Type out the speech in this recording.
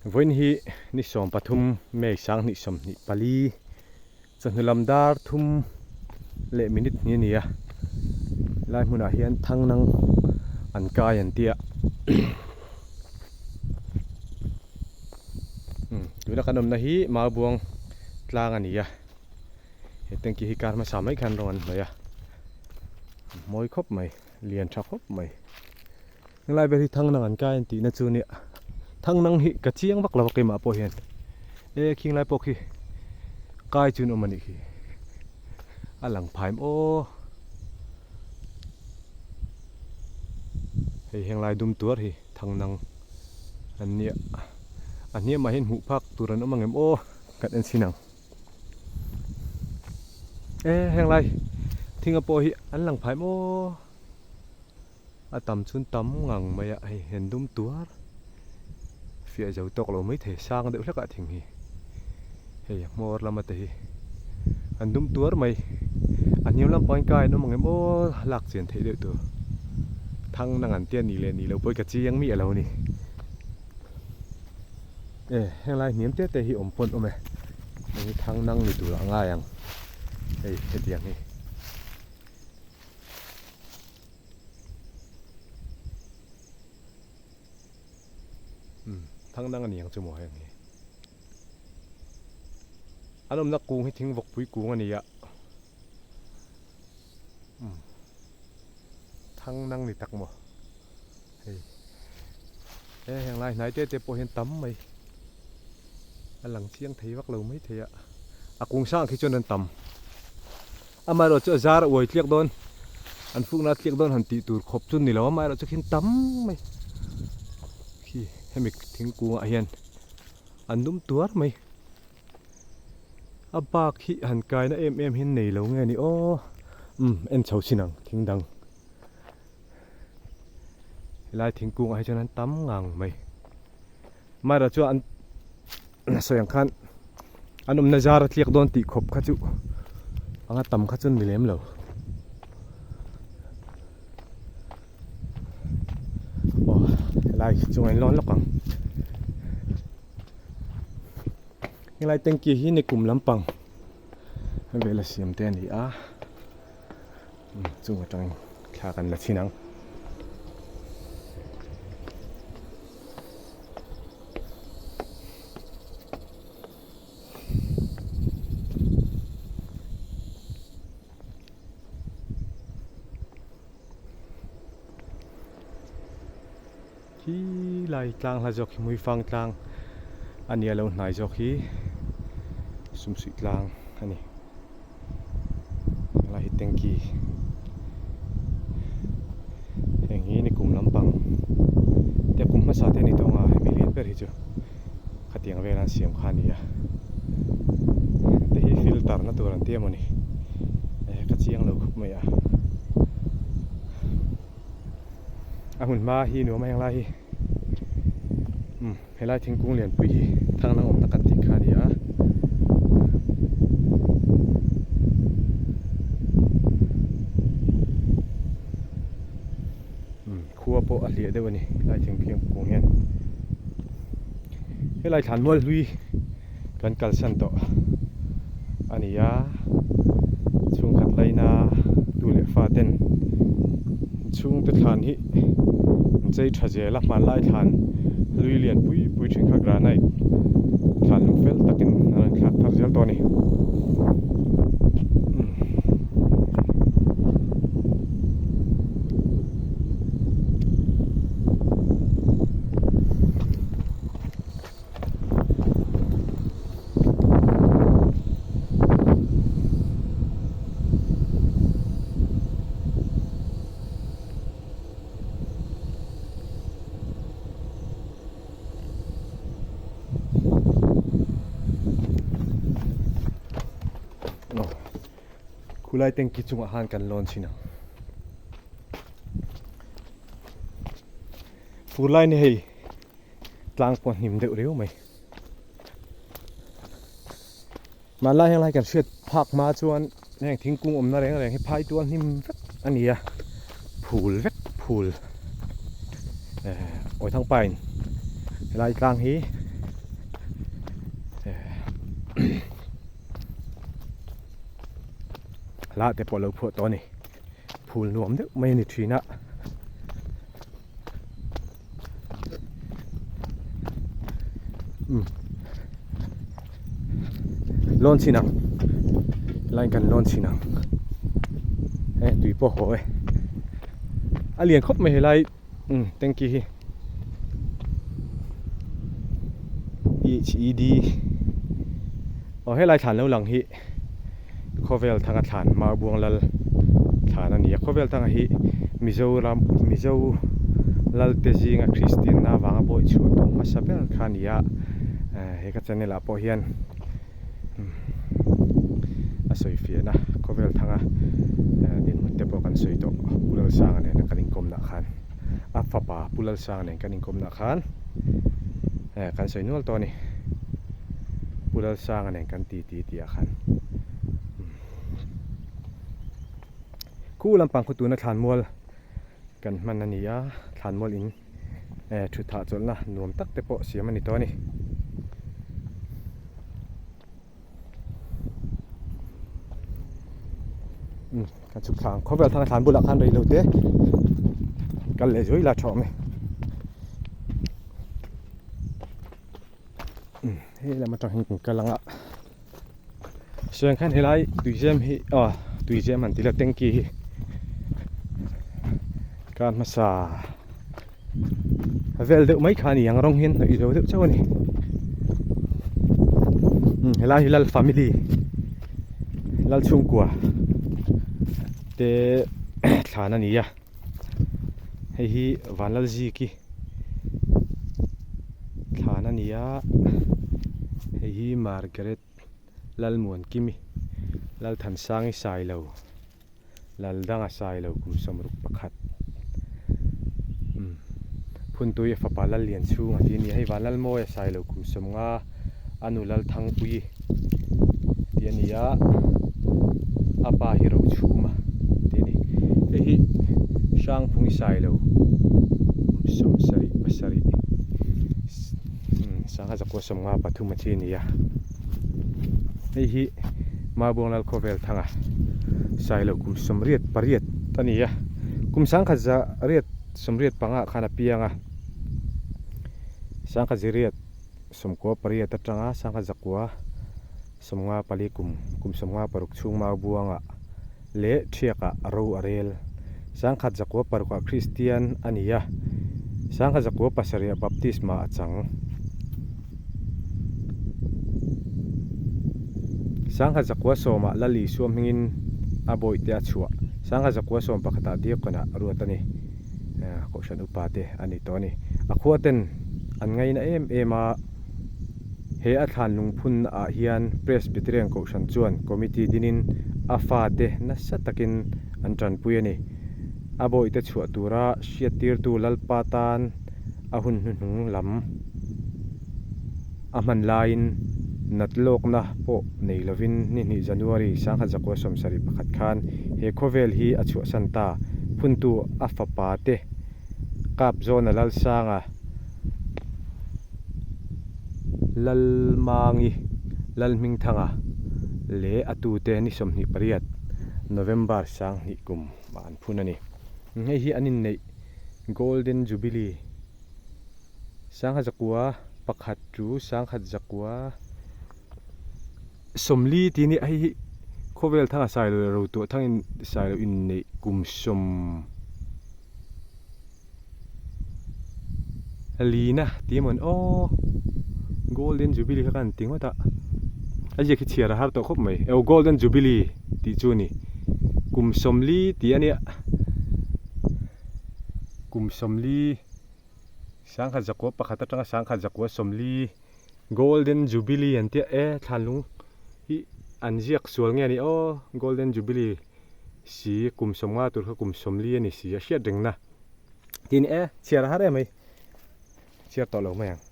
Vawiin hi ni 13 May 2024 chawhnu lam dar thum leh minute hnih a ni a, helai hmunah hian thangnang an kai an tia. Tuna kan awmna hi Maubuang tlang a ni a, he tanky hi kar hmasa mai khan rawng an hnawih a, a mawi khawp mai, lian tha khawp mai. Helai vel hi thangnang an kai an tihna chu nia, thangnang hi ka chiang vak lo a keimah pawh hian, e khing lai pawh khi kai chu an awm a nih khi, a lang phaim aw. Hei henglai dum tuar hi thangnang an nia, a hniamah hian hmuh phak tur an awm ang em aw kan en chhin ang. E henglai thinga pawh hi an lang phai maw a tam chun tam ngang mai a hei hen dum tuar fiah zo tawk lo mai thei sang deuh hlek ah thing hi hei a hmawr lama te hi an dum tuar mai a hniam lampang in kai an awm ang em aw lak chian theih deuh tur thang nang an tia nih leh nih loh pawh hi ka chiang miah lo a ni. E henglai hniam te te hi awm pawn awm e hei hi thang nang ni tur a ngai ang hei hetiang hi. Umm thang nang a ni ang chu maw heng hi. An awmna kung hi thing vawkpui kung a ni a umm thang nang ni tak maw. Hei he heng lai hnai te te pawh hian tam mai a lang chiang thei vak lo mai thei a a kung sang khi chuan an tam amaherawh chu a zar a uai tliak dawn an fukna a tliak dawn han tih tur khawp chu ni lo amaherawh chu khian tam mai khi hemi thingkung ah hian an dum tuar mai a bak hi han kaina em em hian nei lo nge ni aw umm en chho chin ang thing dang. Helai thingkung ah hi chuan an tam ngang mai. Amaherawh chu an sawi ang khan an awmna zar a tliak dawn tih khawp kha chu anga tam kha chu ni lem lo. Aw helai chungah in lawn lawk ang. Helai tanky hi ni kum lampang vel a siam te a ni a. Chung atangin thla kan la chhin ang. Khi lai tlang hla zawk hi Hmuifang tlang a nia lo hnai zawk hi Sumsuih tlang a ni. Helai hi tanky heng hi ni kum lampang te kum hmasa te a ni tawng a hemi lian ber hi chu khatiang vel an siam kha a ni a te hi filter na tur an ti emaw ni ka chiang lo khawp mai a. A hmun hma hi nuam a heng lai hi umm helai thingkung lianpui hi thang lang awm tak an tih kha a ni a. Umm khua pawh a hliah deuh a ni helai thingkung hian helai thlan mual hlui kan kalsan tawh a ni a, chhungkhat laina tu leh fa ten chhungte thlan hi an chei tha zel a, hmanlai thlan hlui lian pui pui thin kha granite thlan lung fel takin an rawn thlak thar zel tawh a ni. Khulai tanky chungah khan kan lawn chhin ang. Fur lai ni hei. Tlang pawh a hnim deuh riau mai. Hmanlai heng lai kan hriat phak hma chuan heng thingkung awmna reng reng hi phai tual hnim vek a ni a, phul vek phul eh Awithangpain helai tlang hi. Hla te pawh a lo phuah tawh a ni. Phul nuam deuh mai a ni thin a. Umm Lawn chhin ang line kan lawn chhin ang e tui pawh haw e a lian khawp mai helai umm tanky hi P H E D aw helai thlan lo lang hi khawvel thanga thlan Maubuang lal thlan a ni a khawvel thanga hi Mizoram Mizo lal te zinga Kristianna avanga bawi chhuah tawh hmasa ber kha a ni a he ka channel ah pawh hian a sawi fiahna khawvel thanga dinhmun te pawh kan sawi tawh Pu Lalsanga nena kan inkawmna khan a fapa Pu Lalsanga nen kan inkawmna khan kan sawi nual tawh a ni. Pu Lalsanga nen kan ti ti tih ah khan khu lampang khaw tuna thlanmual kan hman a ni a thlanmual in eh thut hah chawlhna nuam tak te pawh siam a ni tawh a ni. Umm kan chhuk thla ang khawvel thang a thlan bulah khan rei lo te kal leh zuai la tha awm e. Hei lam atang hian kan kal ang a chuan khan helai tuizem hi aw tuizem han ti ila tanky hi kar hmasa vel deuh mai kha a ni ang rawng hian hnawih zo deuh chauh a ni helai hi lal family lal chhungkua te thlan a ni a. Hei hi Vanlalziki thlan a ni a, hei hi Margaret Lalmuankimi Lalthansangi Sailo Laldanga Sailo kum sawmruk pakhat umm Phuntui a fapa Lallianchhunga tih a ni a, hei Vanlalmawia Sailo kum sawmnga a nu Lalthangpuii tih a ni a, a pa hi Rochhuma tih a ni. Hei hi Hrangphungi Sailo kum 77 sangha zakua sawmnga pathum a thi a ni a. Hei hi Mabuang Lalkhawvel Thanga Sailo kum 88 a ni a, kum sangkhat za riat 85 ah khan a piang a, sangkhat ziriat. 98 atanga 1904 54 kum kum 56 chhung Maubuanga leh Thiakah ro a rel. 1906 ah Kristian a ni a, 1907 ah Baptisma a chang. 1910 ah Lal Isua hmingin a bawihte a chhuah. 1911 ah Diakon ah ruat a ni. Kohhran upa te a ni tawh a ni. A khua ten an ngaina em em a, he a thlan lungphun ah hian Presbyterian Kohhran chuan committee dinin a fa te nasa takin an tanpui a ni. A bawihte chhuah tura hriattirtu Lalpa tan a hun hnuhnung lam a hman laiin nat lawkna pawh nei lovin ni hnih January 1971 khan he khawvel hi a chhuahsan ta. Phuntu a fapa te kap zawna Lalsanga, Lalmangi, Lalhmingthanga leh a tute ni 28 November 2000 kum ah an phun a ni. Hei hi an inneih Golden Jubilee. 1901 chu 1940 tih a ni a, hei hi khawvel thanga sailo leh rotuah thangin sailo inneih kum sawm lina tih emaw ni aw golden jubilee kha ka han ti ngawt a a ziak hi chhiar a har tawh khawp mai aw golden jubilee tih chu a ni kum 40 tih a nia. Kum 40, 1901 atanga 1940 Golden Jubilee an tia e thlanlung hi an ziak sual nge a ni aw Golden Jubilee si kum 50 tur kha kum 40 a ni si a hriat reng na tin e chhiar a har em mai chhiar tawh lo mai ang.